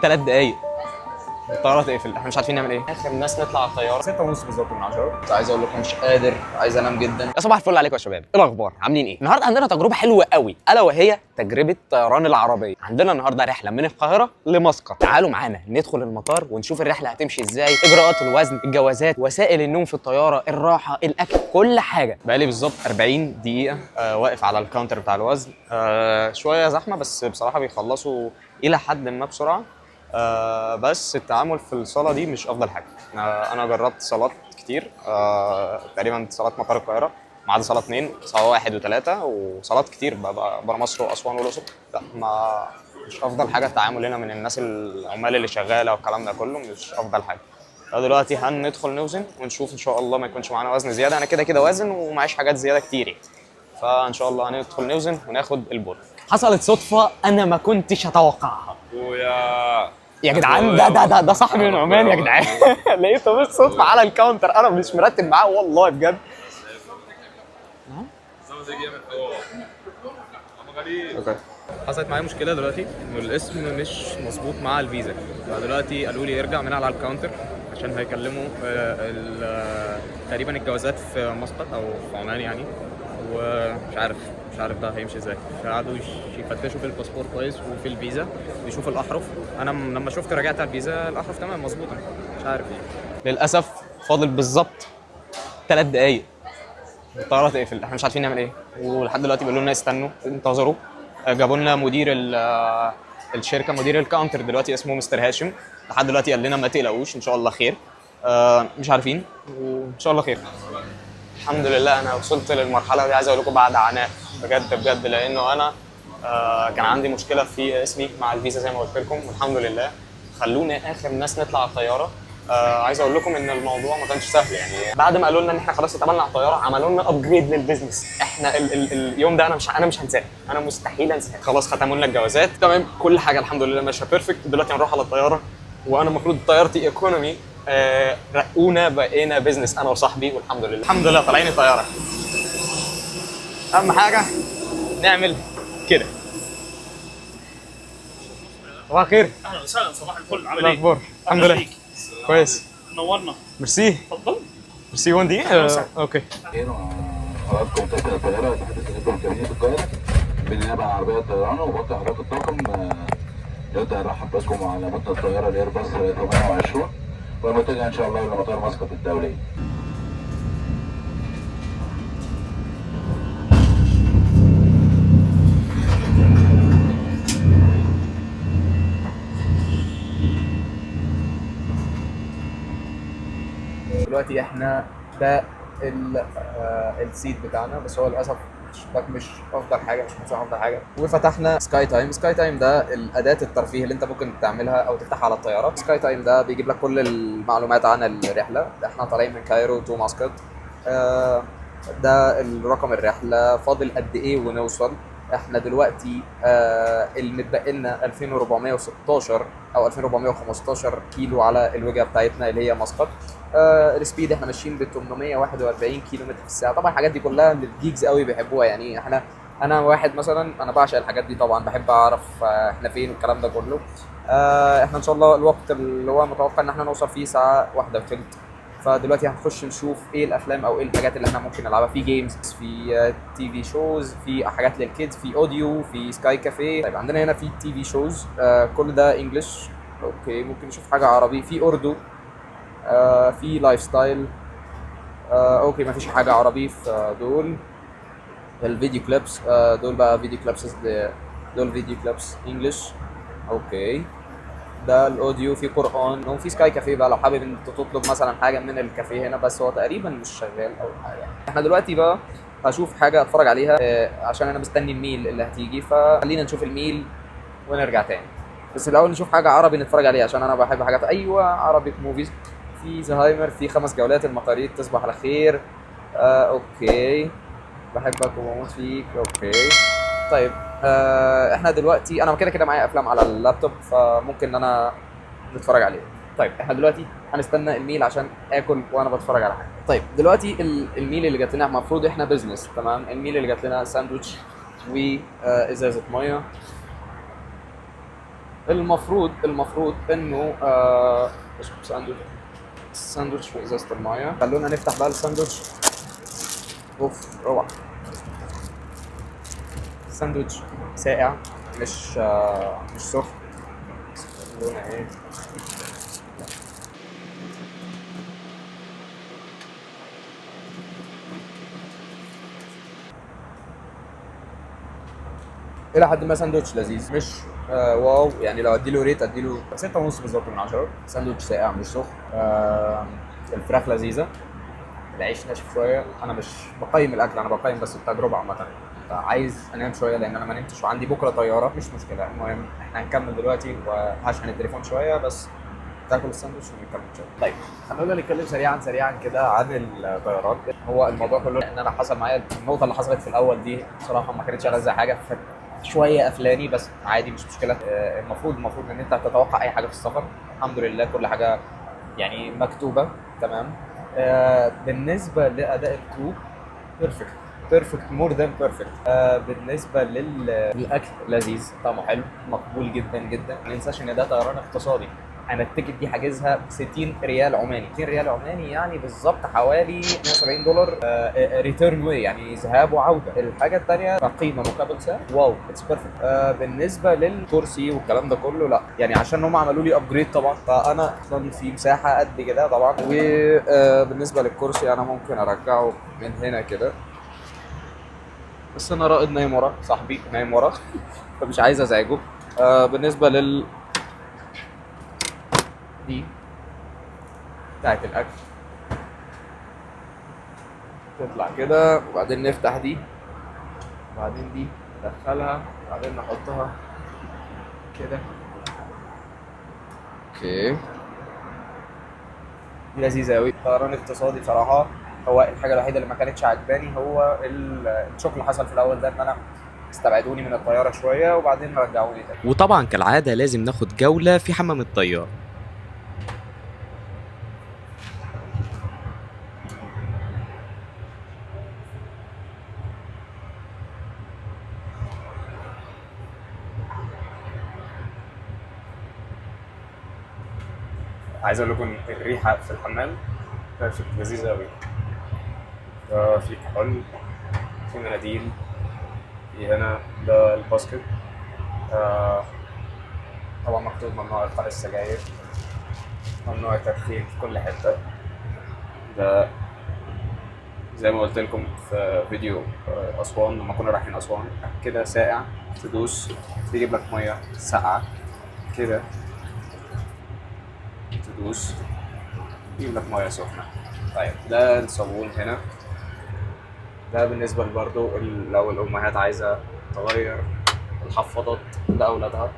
3 دقايق الطيارة تقفل، احنا مش عارفين نعمل ايه. اخر ناس نطلع على الطياره. 6.5 بالظبط من 10. كنت عايز اقول لكم مش قادر، عايز انام جدا. يا صباح الفل عليكم يا شباب، ايه الاخبار؟ عاملين ايه؟ النهارده عندنا تجربه حلوة قوي، الا وهي تجربه طيران العربيه. عندنا النهارده رحله من القاهرة لمسقط. تعالوا معانا ندخل المطار ونشوف الرحلة هتمشي ازاي، اجراءات الوزن، الجوازات، وسائل النوم في الطياره، الراحه، الاكل، كل حاجه. بقالي بالظبط 40 دقيقة واقف على ال counter بتاع الوزن. شوية زحمه، بس بصراحة بيخلصوا الى حد ما بسرعه. بس التعامل في الصاله دي مش افضل حاجه. انا جربت صالات كتير، تقريبا صالات مطار القاهرة ما عدا صاله اثنين، صاله واحد وثلاثه، وصالات كتير بره مصر واسوان والاقصر. لا، ما مش افضل حاجة التعامل هنا من الناس العمال اللي شغالة والكلام ده كله، مش افضل حاجه. دلوقتي هندخل نوزن ونشوف ان شاء الله ما يكونش معانا وزن زياده. انا كده كده وازن ومعيش حاجات زيادة كتير يعني. فان شاء الله هندخل نوزن وناخد ال board. حصلت صدفة انا ما كنتش اتوقعها. ويا يا جدعان، ده صاحبي من عمان يا جدعان. لقيته بالصدفة على ال counter، انا مش مرتب معاه والله بجد. okay. حصلت معايا مشكلة دلوقتي انه الاسم مش مظبوط مع الفيزا، فدلوقتي قالوا لي ارجع من على ال counter عشان هيكلموا تقريبا الجوازات في مسقط او في عمان يعني، ومش عارف مش عارف ده هيمشي ازاي. فقعدوا يفتشوا في الباسبور كويس وفي الفيزا يشوفوا الاحرف. انا لما شفت رجعت على الفيزا الاحرف تمام مظبوطه، مش عارف ايه. للاسف فاضل بالظبط 3 دقايق الطيارة تقفل، احنا مش عارفين نعمل ايه. ولحد دلوقتي بيقولوا لنا استنوا انتظروا. جابوا لنا مدير الشركه، مدير ال counter دلوقتي اسمه مستر هاشم. لحد دلوقتي قال لنا ما تقلقوش ان شاء الله خير. مش عارفين، وان شاء الله خير. الحمد لله انا وصلت للمرحلة دي، عايز اقول لكم بعد عناء بجد بجد، لانه انا كان عندي مشكلة في اسمي مع الفيزا زي ما قلت لكم، والحمد لله خلونا اخر ناس نطلع على الطياره. عايز اقول لكم ان الموضوع ما كانش سهل يعني. بعد ما قالوا لنا ان احنا خلاص اتقبلنا على الطياره، عملوا لنا upgrade لل business. احنا ال ال اليوم ده انا مش هنساه، انا مستحيل انساه. خلاص ختموا لنا الجوازات تمام، كل حاجة الحمد لله ماشية perfect. دلوقتي هنروح على الطياره، وانا المفروض طيارتي economy، رقونا بقينا business انا وصاحبي، والحمد لله الحمد لله طالعين الطياره. اهم حاجة نعمل كده. صباح الخير. اهلا وسهلا، صباح الفل، عامل ايه؟ الاخبار؟ الحمد لله. فيك. كويس. نورنا. ميرسي. اتفضل. ميرسي. 1 دقيقة، okay. خير حضراتكم كابتن الطيارة يتحدث إليكم كابتن القاهرة بالنيابة عن عربية الطيران وباقي أفراد الطاقم. نود أن نرحب بكم على متن الطيارة الإيرباص 320 والمتجهة إن شاء الله إلى مطار مسقط الدولي. دلوقتي احنا ده ال seat بتاعنا، بس هو للاسف الشباك مش افضل حاجه، مش مش افضل حاجه. وفتحنا Sky Time. Sky Time ده الاداة الترفيه اللي انت ممكن تعملها او تفتحها على الطياره. Sky Time ده بيجيب لك كل المعلومات عن الرحله. احنا طالعين من Cairo to Muscat. ده الرقم الرحله، فاضل قد ايه ونوصل. احنا دلوقتي المتبقي لنا 2416 او 2415 كيلو على الوجهة بتاعتنا اللي هي مسقط. ال speed احنا ماشيين ب 841 كيلو متر في الساعه. طبعا الحاجات دي كلها ال geeks قوي بيحبوها يعني. انا واحد مثلا انا بعشق الحاجات دي، طبعا بحب اعرف احنا فين والكلام ده كله. احنا ان شاء الله الوقت اللي هو متوقع ان احنا نوصل فيه ساعة 1:20. فدلوقتي هنخش نشوف ايه الافلام او ايه الحاجات اللي احنا ممكن نلعبها. في games، في TV shows، في حاجات لل kids، في audio، في Sky Cafe. طيب عندنا هنا في TV shows، كل ده English. okay، ممكن نشوف حاجة عربي، في اردو، في lifestyle. Okay، ما فيش حاجة عربي في دول. ال video clips، دول بقى video clips، دول video clips English. Okay، ده ال audio، في قران، وفي Sky Cafe بقى لو حابب انت تطلب مثلا حاجة من الكافيه هنا، بس هو تقريبا مش شغال او حاجه. احنا دلوقتي بقى هشوف حاجة اتفرج عليها، عشان انا مستني ال meal اللي هتيجي، فخلينا نشوف ال meal ونرجع تاني. بس الاول نشوف حاجة عربي نتفرج عليها عشان انا بحب حاجات. ايوه، Arabic movies، في زهايمر، في خمس جولات، المقاليد، تصبح على خير. Okay، بحبك وبموت فيك. Okay، طيب احنا دلوقتي انا كده كده معايا افلام على اللابتوب، فممكن ان انا نتفرج عليها. طيب احنا دلوقتي هنستنى ال meal عشان اكل وانا بتفرج على حاجه. طيب دلوقتي ال meal اللي جات لنا، المفروض احنا business تمام. ال meal اللي جات لنا ساندوتش وازازه ميه. المفروض انه ساندوتش، ساندوتش في ازازة المايه. خلونا نفتح بقى الساندوتش. اوف روعه. ساندوتش ساقع مش مش سخن. خلونا ايه، الى حد ما ساندوتش لذيذ، مش wow يعني. لو اديله rate اديله 6.5 بالظبط من 10. ساندوتش ساقع مش سخن. الفراخ لذيذة، العيش ناشف شوية. انا مش بقيم الاكل، انا بقيم بس التجربة عامة. عايز انام شوية لان انا ما نمتش وعندي بكره طيارة، مش مشكلة. المهم احنا هنكمل دلوقتي وهشحن التليفون شوية بس تاكل الساندوتش ونكمل شوية. طيب خلونا نتكلم سريعا سريعا كده عن الطيران. هو الموضوع كله ان انا حصل معايا النقطة اللي حصلت في الاول دي، بصراحة ما كانتش ألذ حاجة، شوية قفلاني بس عادي مش مشكلة. المفروض ان انت تتوقع اي حاجة في السفر. الحمد لله كل حاجة يعني مكتوبة تمام. بالنسبة لاداء ال crew perfect perfect more than perfect. بالنسبة للاكل لذيذ، طعمه حلو، مقبول جدا جدا. ما ننساش ان ده طيران اقتصادي. انا ال ticket دي حاجزها 60 ريال عماني، 60 ريال عماني يعني بالظبط حوالي 170 دولار return way، يعني ذهاب وعوده. الحاجة الثانية قيمة مقابل سعر، wow it's perfect. بالنسبة للكرسي والكلام ده كله لا، يعني عشان هم عملوا لي upgrade طبعا، فانا اصلا في مساحة قد كده طبعا. وبالنسبة للكرسي انا ممكن ارجعه من هنا كده، بس انا رائد نايم ورا، صاحبي نايم ورا فمش عايز ازعجه. بالنسبة لل دي بتاعت الاكل تطلع كده، وبعدين نفتح دي، وبعدين دي ندخلها، وبعدين نحطها كده. okay دي لذيذة قوي. طيران اقتصادي بصراحة هو الحاجة الوحيدة اللي ما كانتش عجباني هو ال shock اللي حصل في الاول ده، ان انا استبعدوني من الطيارة شوية وبعدين رجعوني تاني. وطبعا كالعادة لازم ناخد جولة في حمام الطيارة. عايز اقول لكم الريحة في الحمام perfect، لذيذة قوي. ده في كحول، في مناديل، في هنا ده ال basket. طبعا مكتوب ممنوع القاء السجاير، ممنوع التدخين في كل حتة. ده زي ما قلت لكم في فيديو اسوان لما كنا رايحين اسوان كده، ساقع تدوس تجيب لك مية ساقعه كده، تدوس يجيب لك مية سخنة. طيب ده الصابون هنا. ده بالنسبة برضه لو الامهات عايزه تغير الحفاضات لاولادها.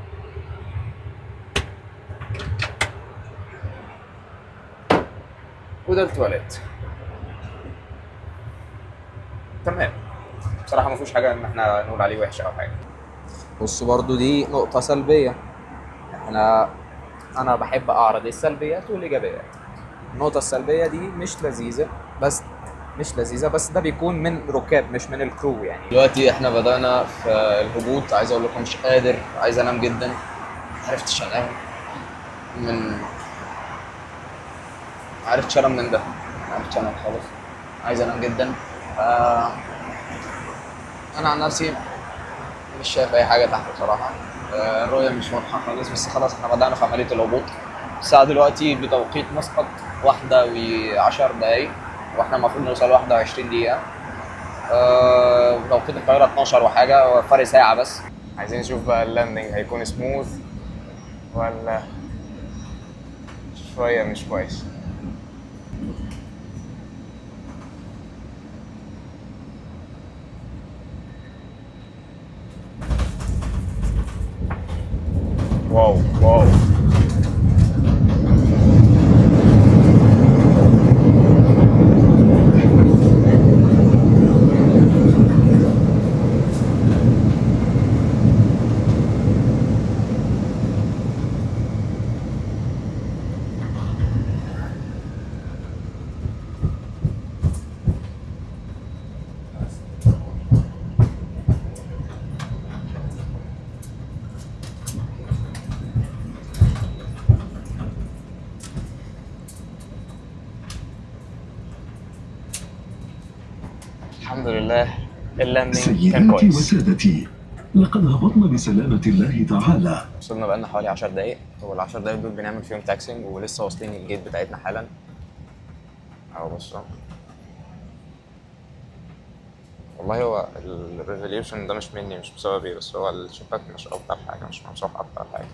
وده التواليت. تمام، بصراحة ما فيهوش حاجة ان احنا نقول عليه وحش او حاجة. بصوا برضو دي نقطة سلبية، انا بحب اعرض السلبيات والايجابيات. النقطة السلبية دي مش لذيذة، بس مش لذيذة، بس ده بيكون من ركاب مش من ال crew يعني. دلوقتي احنا بدأنا في الهبوط. عايز اقول لكم مش قادر، عايز انام جدا، معرفتش انام من معرفتش انام من ده، معرفتش انام خالص، عايز انام جدا. انا عن نفسي مش شايف اي حاجة تحت بصراحة. الرؤية مش واضحة خالص، بس خلاص احنا بدأنا في عملية الهبوط. الساعة دلوقتي بتوقيت مسقط 1:10، واحنا المفروض نوصل 21 دقيقة. توقيت القاهرة 12 وحاجة، فرق ساعة بس. عايزين نشوف بقى ال landing هيكون سموث ولا شوية مش كويس. wow wow الحمد لله ال landing كان سيداتي كويس. وسادتي، لقد هبطنا بسلامة الله تعالى. وصلنا بقالنا حوالي 10 دقايق، وال 10 دقايق دول بنعمل فيهم taxiing، ولسه واصلين ال gate بتاعتنا حالا اهو. بصوا، والله هو ال revolution ده مش مني، مش بسببي، بس هو الشباك مش افضل حاجه، مش ممسوح افضل حاجه.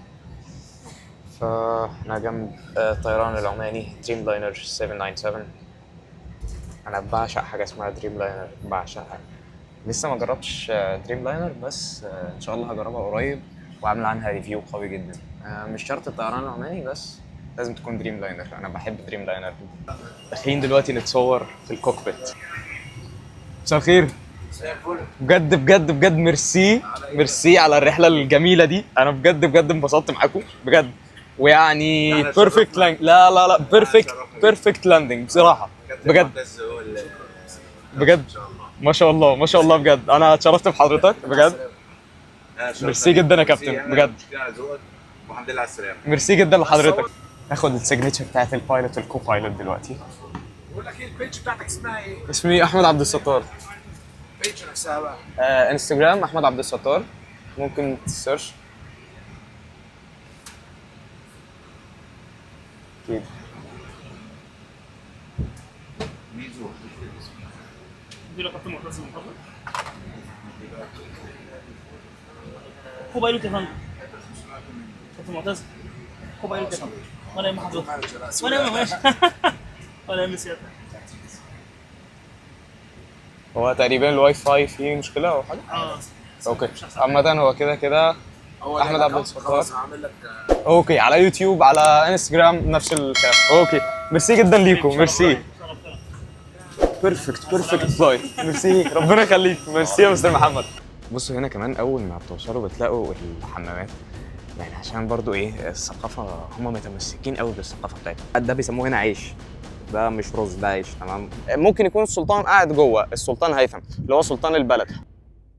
فاحنا جنب الطيران العماني Dreamliner 797. انا بعشق حاجة اسمها Dreamliner، بعشقها. لسه ما جربتش Dreamliner، بس ان شاء الله هجربها قريب وعامل عنها review قوي جدا. مش شرط الطيران العماني، بس لازم تكون Dreamliner. انا بحب Dreamliner. داخلين دلوقتي نتصور في ال cockpit. مساء الخير. بجد بجد بجد ميرسي ميرسي على الرحلة الجميلة دي. انا بجد بجد انبسطت معاكم بجد، ويعني perfect، لا لا لا، perfect perfect landing بصراحه، بجد بجد ما شاء الله ما شاء الله. بجد انا اتشرفت بحضرتك بجد. ميرسي جدا يا كابتن بجد. والحمد لله على السلامه. ميرسي جدا لحضرتك. هاخد ال signature بتاعت ال pilot وال co-pilot دلوقتي. بقول لك ايه، ال page بتاعتك اسمها ايه؟ اسمي احمد عبد الستار. ال page نفسها بقى. انستجرام احمد عبد الستار، ممكن ت search. اكيد. دي كابتن معتز من فضلك. co-pilot يا فندم. كابتن معتز، co-pilot يا فندم. ولا يهم حضرتك، ولا يهم، ماشي، ولا يهم سيادتك. هو تقريبا الواي فاي فيه مشكلة او حاجه. اه. okay، عامة هو كده كده هو احمد ده عبد ال account، الستار. خلاص هعمل لك. okay، على يوتيوب، على انستجرام، نفس الكلام. okay، ميرسي جدا ليكم، ميرسي. perfect perfect flight، ميرسي، ربنا يخليك، ميرسي يا مستر محمد. بصوا هنا كمان، اول ما بتوصلوا بتلاقوا الحمامات، يعني عشان برضو ايه، الثقافه، هم متمسكين قوي بالثقافة بتاعتهم. ده بيسموه هنا عيش، ده مش رز، ده عيش، تمام. ممكن يكون السلطان قاعد جوه، السلطان هيثم اللي هو سلطان البلد.